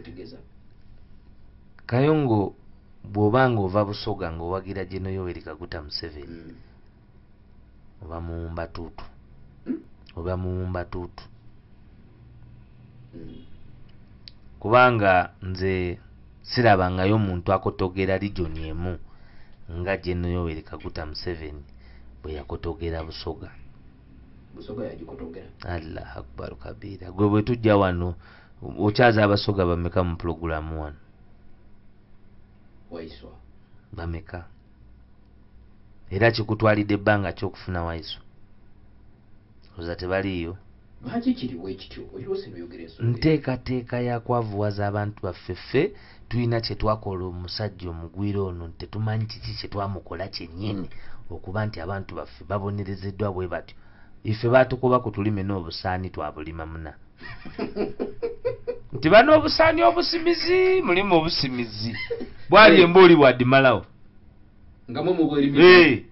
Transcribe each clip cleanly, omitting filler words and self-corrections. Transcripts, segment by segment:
Kyotegeeza? Kayongo, bw'obanga ova Busoga ng'owagira General Yoweri Kaguta Museveni, oba muwumbatuutu. Oba muwumbatuutu. Kubanga nze sirabangayo omuntu akotogera region emu nga General Yoweri Kaguta Museveni bwe yakotogera Busoga. Busoga yagikotogera. Allah akbar kabira. Gwe bwe tujja wano okyaza Abasoga bameka mu pulogulaamu wano? Waiswa. Bameka? Era kikutwalidde ebbanga ki okufuna Waiswa? Oza tebaliiyo. Lwaki kiri bwe kityo? Oyose n'oyogera ensonga eyo. Nteekateeka ya kwavuwaza abantu baffe. Ffe tulina kye twakola omusajja omugwira ono, tetumanyi kiki kye twamukola kyennyini okuba nti abantu baffe babonerezeddwa bwe batyo. Ife baatukuba ku tulime n'obusaani twabulima muna. Nti bano obusaani obusimizi, mulimu obusimizi. Bwali embooli bwadimalawo. Nga mwe mubwerimi.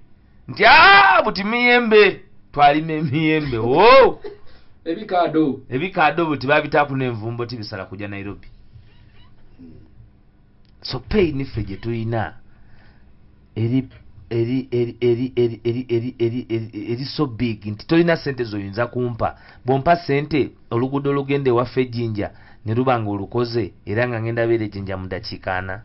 Nti buti miyembe, twalima emiyembe. Oh! Ebikaado. Ebikaado buti babitaaku n'envumbo tibisala kujja Nairobi. So pain ffe gye tulina eri eri eri eri eri eri eri eri eri eri so big nti tolina ssente z'oyinza kumpa. Bw'ompa ssente oluguudo olugenda ewaffe Jinja ne luba ng'olukoze era nga ngenda beera e Jinja mu ddakiika 40.